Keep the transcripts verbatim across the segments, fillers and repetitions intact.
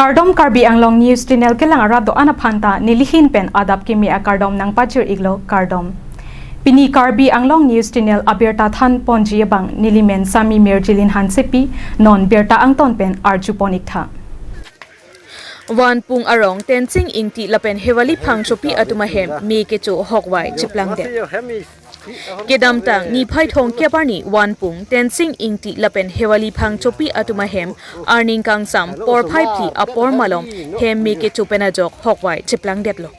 Kardom, Karbi Anglong News Channel kelang arat do-an aphan ta nelihin pen adap kimi akardom nangpajir-iklo, kardom. Pini Karbi Anglong News Channel abirta thanponji abang nelimen Sami Mirjilin Hansepi, non birta angton pen arjupon-iktha. Vanpung arong Tensing Ingti lapen Hewali Phangchopi atum ahem me kecho hokvai cheplangdet. Kedamtang niphai thomkep arni Vanpung Tensing Ingti lapen Hewali Phangchopi atum ahem arni kangsam porphai phli apor malom hem me kecho pen ajok hokvai cheplangdetlo.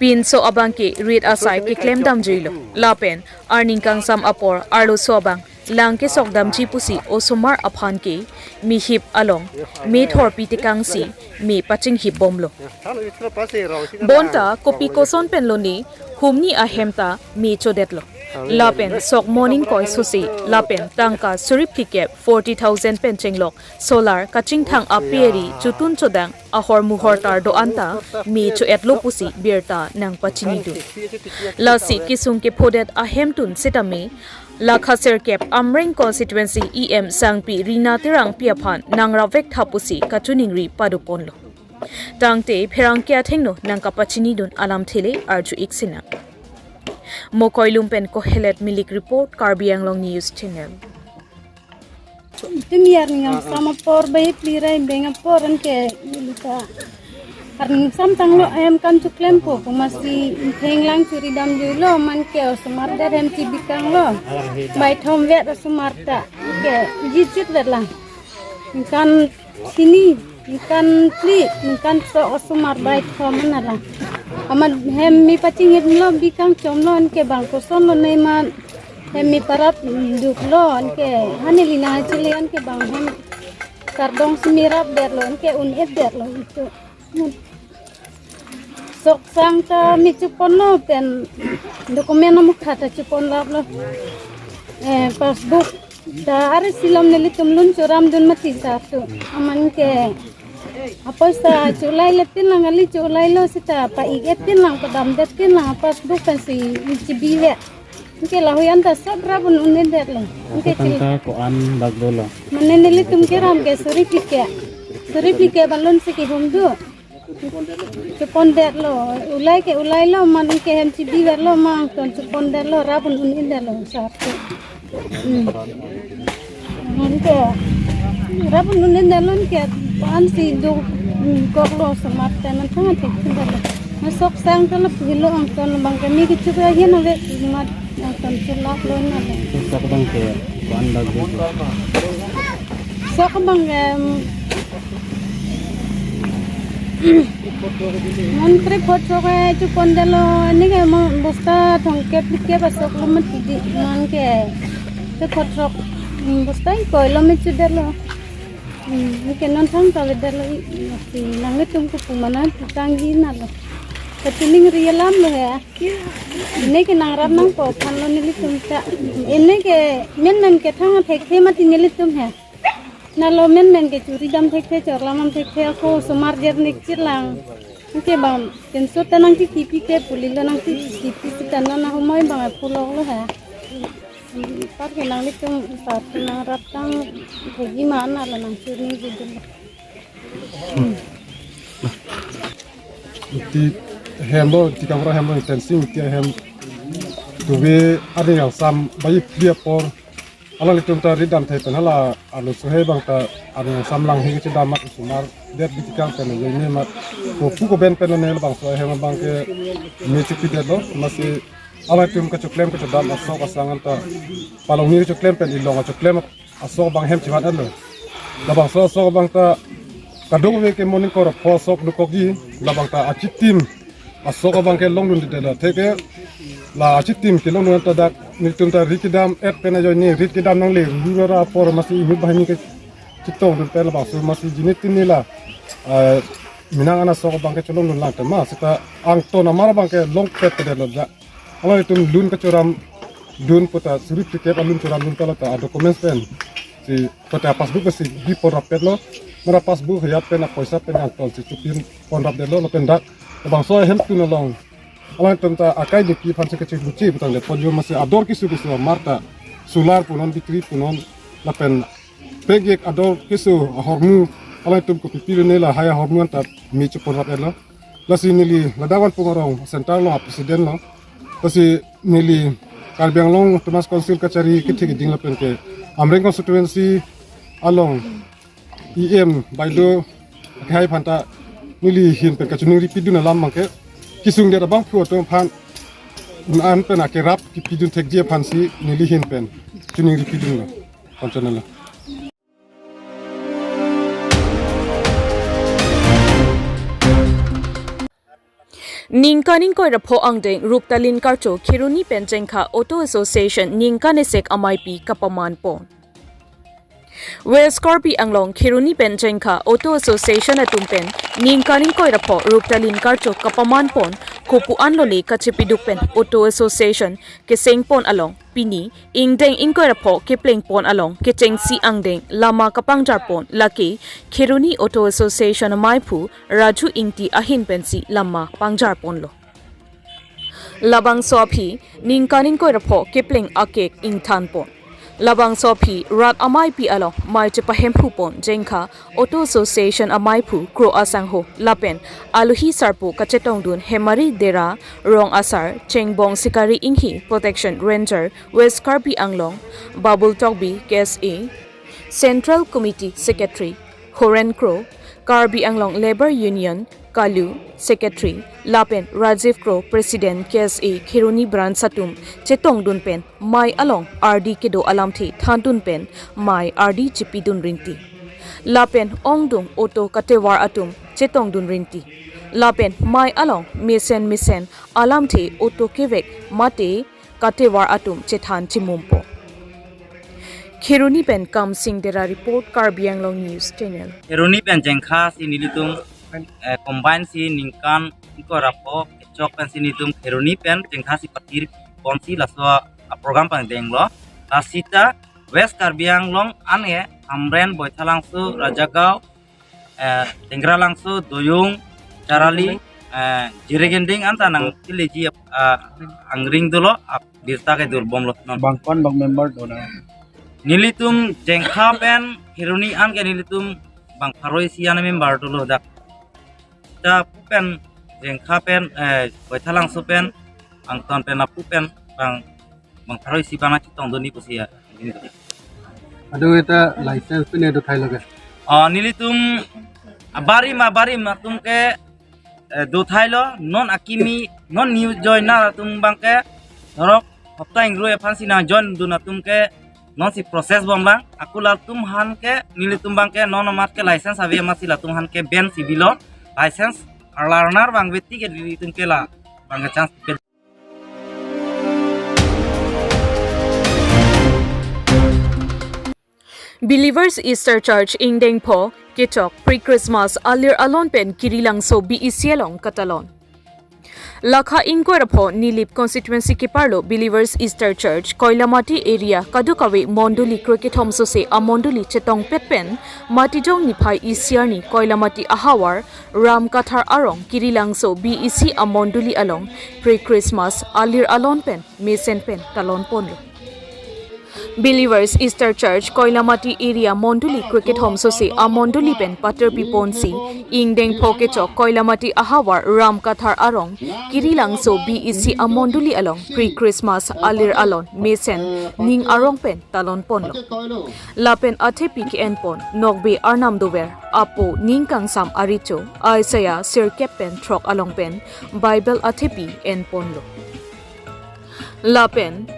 Pinso abangke rit asai keklem damjuilo. Lapen arni kangsam apor arloso abang lang kesok damji pusi osomar aphan ke mehip along me thorpi tekangsi me pachinghip bomlo. Bonta kopi koson pen lone humni ahem ta me chodetlo. Lapen sok moning koi sose lapen tangka suri phlikep, forty thousand pen chenglok solar kachingthang ape ari chotun chodang ahormu hortar do-an ta me cho-etlo pusi birta nangpachinidun. Lasi kesung kephodet ahemtun sitame lakha sirkep Amreng constituency E M Sangpi Rina Terangpi aphan nangrapvek tha pusi kachiningri padoponlo. Tangte pherangke athengno nangkapachinidun alamthe le arju-ik sinang. Mokoilum pen Kohelet Milik report, Karbi Anglong News Channel. Itum arni kangsam apor bai phli ra imbeng apor anke neli ta arni kangsam tanglo, ahem kam choklempo pu masi thenglang chori damjuilo, man ke osomar det hem chibikanglo. Bai thomvet osomar ta ke jijit vetlang. Ningkan hini, ningkan phli, ningkan sok osomar bai thom anala. Amat hem me pachinghiplo, bikangchomlo, anke bang kosonlo ne ma hem me parapduklo, anke hani lina chili anke bang hem kardom si me rapdetlo, anke un-edetlo itum. Sok sang ta me choponlo pen document amukha ta choponlaplo. Eh, passbook ta ari silom nelitum lun choramdun mati sar atum. Amat ke apoisa cholaile pinlang, ali cholailo seta pa-ik-et pinlang, padamdet pinlang, passbook pensi chibive. Anke lahui anta sot rapun un-edetlo. Anke chil- Tangka ko-an bak dolo? Mane nelitum keram ke suri phlikep. Suri phlikep alun si kehumdu. Chopondetlo, ulai ke ulailo, man ke hem chibivetlo, man angton chopondetlo, rapun un-edetlo sar atum. Hmm. Man ke rapun un-edetlo ke ansi do, hmm, koklo osomar ta man thang atik sindetlo. Na sok sang ta la pilo angton bang ke me kecho ahin ave mat angton cholaplo nalo. Sok abangke ko-an bak dolo? Sok abang, em, Mon krepho sok ke chopondetlo, neke mon bosta thomkep phlikep asoklo mati di, mon ke krepho sok, mm, bosta ingkoilo me chodetlo. Mm, neke non thang kavedetlo i, i, nanglitum ke pu mana tutang ji nalo. Kachiningri alamlo he. Neke nangrap nangpo aphanlo nelitum ta. Neke menmen ke thang thekthe mati nelitum he. Nalo menmen ke chori dam thekthe, chorlam dam thekthe, ako osomar jer nik chitlang. Anke bang, tenso ta nangkikipike pulilo, nangkikipike seta non ahumoi bang apuloklo ha. Par ke nanglitum sar ke nangrap tang thekji ma nalo nangchorningri dunlo. Ingti hem lo, Tikamra hem lo, Tensing Ingti ahem. Tuve arni kangsam bai phli apor alanglitum ta rit damthe pen hala arloso he bang ta arni kangsam lang he kachedam amat osomar det bitikang pen ajoine amat kopu koben pen ne labangso ahem abangke me chopidetlo, masi alanglitum kachoklem kachodam asok asang anta palongni kachoklem pen ilong achoklem asok abang hem chivan-etlo. Labangso asok abang ta kadokave ke moning kor apho asok dokokji, labang ta achitim asok abang ke longdundetlo. Theke la achitim kelongdun ta dak nelitum ta rit kedam-et pen ajoine rit kedam nangle rurara apor masi inut banghini kachetongdun pen labangso masi jini tini la, eh, minang an asok abang ke cholongdun lang tema seta angton amar abang ke longpetpedetlo dak. Alanglitum lun kachoramdun puta suri phlikep alun choramdun ta lata adocuments pen si puta passbook si biponrapetlo. Mara passbook hayat pen apoisa pen angton si chopinponrapdetlo lapen dak labangso ahemtun along alangtum ta akai deki aphan si kachingbuchi putangdet ponjur masi ador keso keso amar ta solar punon, battery punon lapen pegek ador keso ahormu Alangtum kopi pilo ne lahai ahormu anta me chepon rap-etlo. Lasi neli ladak Vanpung arong center along a-president lo. Lasi neli Karbi Anglong Autonomous Council kachari kethe keding lapen ke Amreng constituency along E M baideo akhai aphanta neli ahin pen kachiningri pidun alam abangke kesung det abangphu atum aphan un-an pen akerap kepidun thekji aphansi neli ahin pen chiningri pidunlo. Konchanelo. Ningkan ingkoi ra pho angdeng Ruptalin Karcho Kheroni pen Jengkha Auto Association ningkan esek ameipi kapaman pon. West Karbi Anglong Kheroni pen Jengkha Auto Association atum pen ningkan ingkoi ra pho Ruptalin Karcho kapaman pon, kopu anlo le kachepiduk pen Auto Association keseng pon along pini ingdeng ingkoi ra pho kepleng pon along kechengsi angdeng lama kapangjar pon lake Kheroni Auto Association ameiphu Raju Ingti ahin pensi lama pangjar ponlo. Labangso aphi ningkan ingkoi ra pho kepleng akek ingthan pon. Labangso aphi rat ameipi along mei chepahemphu pon Jengkha Auto Association ameiphu Kro Asangho lapen alohi sarpo kachetongdun Hemari Dera, Rong Asar, Chengbong Sikari Inghi, Protection Ranger, West Karbi Anglong, Babul Tokbi, K S A, Central Committee Secretary, Horen Kro, Karbi Anglong Labour Union, Kalu, Secretary, lapen Rajiv Kro, President, K S A Kheroni Branch atum chetongdun pen mei along ardi kedo alamthe thandun pen mei ardi chepidun rinti. Lapen ongdung auto katevar atum chetongdun rinti. Lapen mei along mesen mesen alamthe auto kevek mate katevar atum chethan chimumpo. Kheroni pen Kamsing Dera report, Karbi Anglong News Channel. Kheroni pen Jengkha si nelitum, eh, combine si ningkan ingkoi ra pho kechok pensi nelitum Kheroni pen Jengkha si patir ponsi laso a-program pangdenglo. Lasita West Karbi Anglong an-e Hamren, Baithalangso, Rajagaon, eh, Tengralangso, Doyung, Charali, eh, Jirikinding anta nangkeleji, ah, angring dolo, ah, birta kedurbomlo non. Bang kon bang member dona? Nelitum Jengkha pen Kheroni an ke nelitum bang pharo isi an member dolo dak. Ta pu pen Jengkha pen, eh, Baithalangso pen, Angton pen apu pen bang, bang pharo isi bang chetongdun ni pusi ya. Ado eta license pen do thailo ke? Ah, nelitum abarim abarim atum ke, eh, do thailo, non akimi, non new joiner atum abangke, dhorok hopta ingru aphansi nangjoindun atum ke, non si process bomlang, ako latum aphan ke, nelitum abangke, non amat ke license ave amatsi latum aphan ke ben si bilo, license arlarnar abang beti ke nelitum ke la, abangke chance ke. Believers Easter Church ingdeng pho kechok pre-Christmas alir alon pen Kirilangso B E C along katalon. Lakha ingkoi ra pho Nilip constituency keparlo Believers Easter Church Koilamati area kadokave mondoli krekethom sose amondoli chetongpet pen Matijong niphai isi arni Koilamati ahavar Ram Kathar arong Kirilangso B E C amondoli along pre-Christmas alir alon pen mesen pen talon ponlo. Believers Easter Church Koilamati area mondoli krekethom sose amondoli pen paterpi ponsi ingdeng pho kechok Koilamati ahavar Ram Kathar arong Kirilangso B E C amondoli along pre-Christmas alir alon mesen ning arong pen talon ponlo. Lapen athepi ke-en pon Nokbe Arnam dover apo ning kangsam arecho Isaiah sirkep pen throk along pen Bible athepi en ponlo. Lapen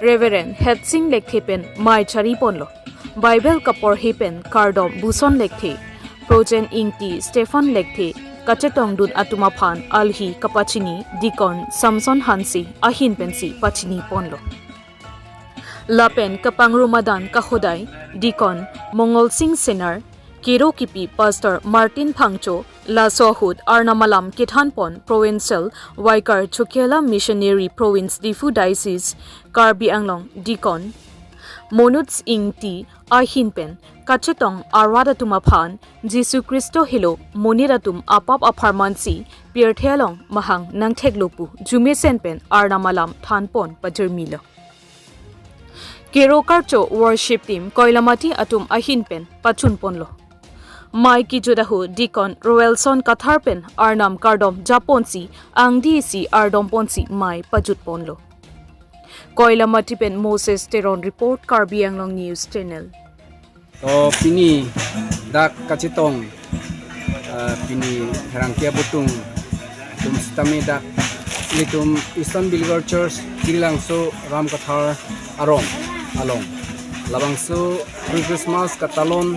Reverend Hetsing Lekthe pen mei chari ponlo. Bible kaporhe pen kardom Buson Lekthe, Projen Ingti, Stephen Lekthe kachetongdun atum aphan alhi kapachini Deacon Samson Hanse ahin pensi pachini ponlo. Lapen kapangrum adan kahodai Deacon Mongol Sing Senar, Kero kipi Pastor Martin Phangcho, laso ahut Arnam alam kethan pon Provincial Vicar Chokela Missionary Province Diphu Diocese Karbi Anglong Deacon Monut Ingti ahin pen kachetong arat atum aphan Jisu Khristo helo monit atum apap apharmansi pirthe along mahang nangtheklo pu jumesen pen Arnam alam than pon pajirmilo. Kero Karcho Worship Team Koilamati atum ahin pen pachun ponlo. Mai kejut ahut Deacon Roelson Kathar pen Arnam kardom japonsi angdi isi ardomponsi mai pajutponlo. Koilamati pen Moses Teron report, Karbi Anglong News Channel. To pini dak kachetong, eh, pini Pherangke abutung atum sitame dak ilitum Eastern Believer Church Kirilangso Ram Kathar arong along labangso pre-Christmas katalon,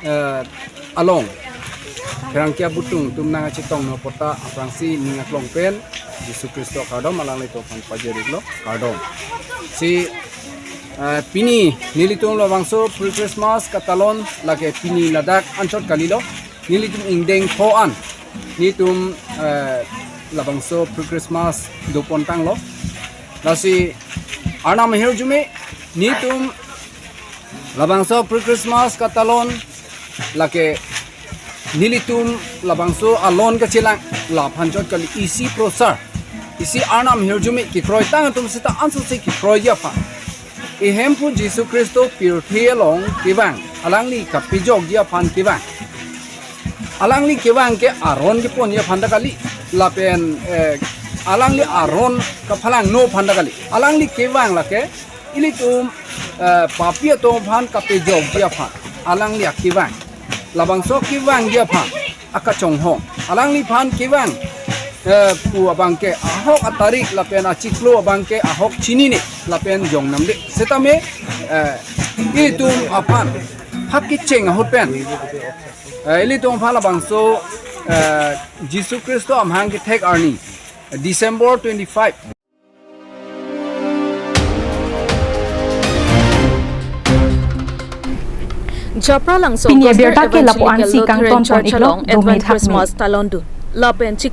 eh, along Pherangke abutung atum nangkachetongno apot ta aphrangsi ning aklong pen Jisu Khristo kardom alanglitum aphan pajir-iklo, kardom. Si, eh, pini nelitum labangso pre-Christmas katalon lake pini ladak anchot kalilo, nelitum ingdeng pho an nelitum, eh, labangso pre-Christmas dopontanglo. Lasi Arnam ahirjume nelitum labangso pre-Christmas katalon lake nelitum labangso alon kachelang, laphan chot kali, isi prosar, isi Arnam ahirjume kekroitang atum sita ansose kekroiji aphan. Ihemphu Jisu Khristo pirthe along kevang, alangli kapejokji aphan kevang. Alangli kevang ke aron keponji aphan ta kali, lapen, eh, alangli aron kaphalangno aphan ta kali. Alangli kevang lake ilitum, eh, papi atum aphan kapejokji aphan alangli akevang. Labangso kevangji aphan akachonghong. Alangliphan kevang, eh, pu abangke ahok atarik lapen achiklo abangke ahok chinine lapen jongnamde. Sitame, eh, ilitum aphan hap kecheng ahut pen, eh, ilitum aphan labangso, eh, Jisu Khristo amahang kethek arni, December twenty-five. Japralangso Pini Gospel abirta ke lapu Evangelical ansi Lutheran kangton Church pon-iklo, along dome Advent thakme. Christmas talondun. Lapen chik